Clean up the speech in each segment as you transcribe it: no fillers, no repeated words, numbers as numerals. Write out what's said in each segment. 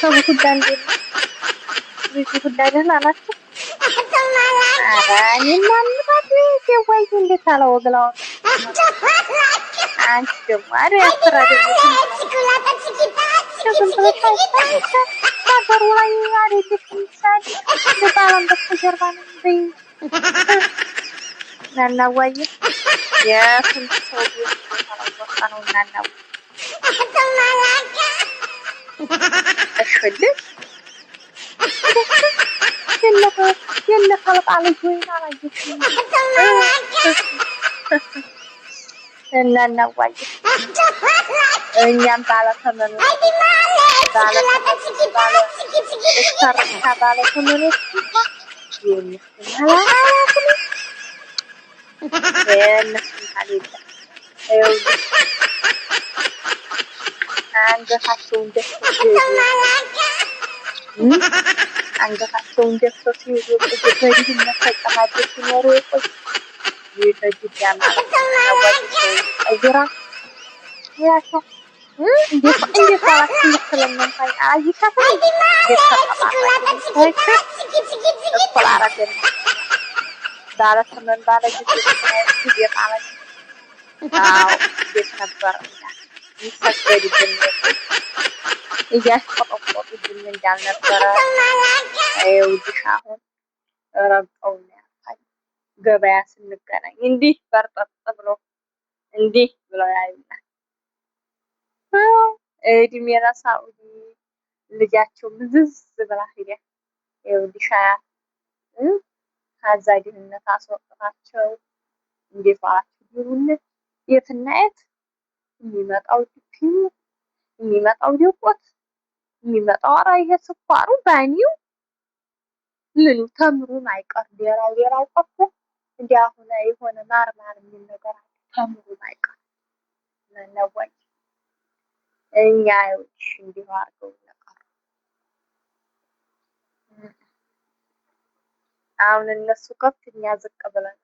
ቤተሰቡ ሁላ እንዴት ነው? ልጁ ሁላ ደህና ናቸው? ኧረ እኔማ እንባት የዋዬ እንዴት አላወግላው አንቺ ደግሞ ኧረ ያስፈራ ደግሞ ዝም ብለሽ ሀገሩ ላይ አደለሽ ምሳሌ ባሏን በስተጀርባ ነው በይ እናናዋዬ የስንት ሰው ቤት እየተለወጠ ነው። እናናዋ እሽልሽ የነፈለጣ ልጅ ወይን አላየሽም? እናናዋዬ እኛም ባለተመኖች ባለ ባለተመኖች የእነሱን ያህል የለም። አንገታቸውን ደፍተው ሲሄዱ አንገታቸውን ደፍተው ሲሄዱ የቆዩ በድህነት ተጨማደው ሲኖሩ የቆዩ በጅዳ ማለት ነው። ቀይራ ያቸው እንዴት እንዴት አላችሁ ልትለኝ አላየሻትም? እንዴት እኩል አረገን ባለ ስምንት ባለ ጊዜ ጊዜ ማለት አዎ፣ እንዴት ነበር ይሰገድብን እያሽቆጠቆጡብን እንዳልነበረ ይኸውልሽ አሁን ረግጠውን ያልፋል። ገበያ ስንገናኝ እንዲህ በርጠጥ ብሎ እንዲህ ብለው ያዩናል። እድሜ ለሳዑዲ ልጃቸው ምዝዝ ብላ ሂዳ ይኸውልሽ ከዛ ድህነት አስወጥታቸው እንዴት ዋላችሁ ቢሉን የትና የት የሚመጣው ዲፒኑ የሚመጣው ዲቆት የሚመጣው ኧረ ይሄ ስኳሩ ባኒው ምኑ ተምሩም አይቀር ሌላው ሌላው ቀርቶ እንዲህ አሁን የሆነ ማር ማር የሚል ነገር አለ። ተምሩም አይቀር መነወኝ እኛ ይኸውልሽ እንዲሁ አድርገው ነቀሩ። አሁን እነሱ ከፍ እኛ ዝቅ ብለን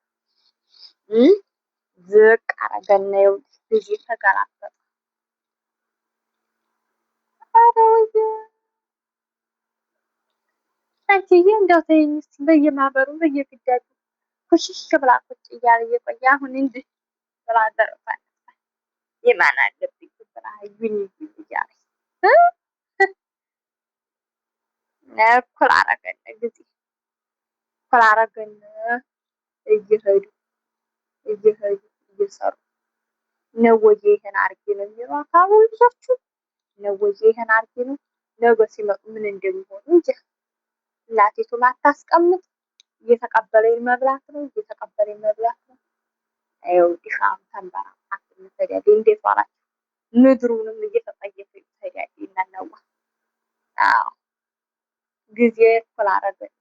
ዝቅ አረገን። ይኸውልሽ ጊዜ ተገላበጠ። ኧረ ወይ አንቺዬ እንደው ተይኝ እስኪ በየማህበሩ በየግዳጁ ኩሽሽ ብላ ቁጭ እያለ እየቆየ አሁን እንዲህ ብላ ዘርፋ የማን አለብኝ ብላ እዩኝ እዩኝ እያለች እኩል አረገን ጊዜ እኩል አረገን። እየሄዱ እየሄዱ እየሰሩ ነው ወይ ይሄን አድርጌ ነው የሚሏት አሉ ልጆቹ። ነው ወይ ይሄን አድርጌ ነው ነገ ሲመጡ ምን እንደሚሆኑ እንጂ እናቲቱም አታስቀምጥ። እየተቀበለኝ መብላት ነው፣ እየተቀበለኝ መብላት ነው። ይኸውልሽ አሁን ተንበራ አትመሰዳዴ እንዴት ዋላችሁ? ምድሩንም እየተጠየፈ ይተዳዴ እናናዋ አዎ ጊዜ እኩል አረገን።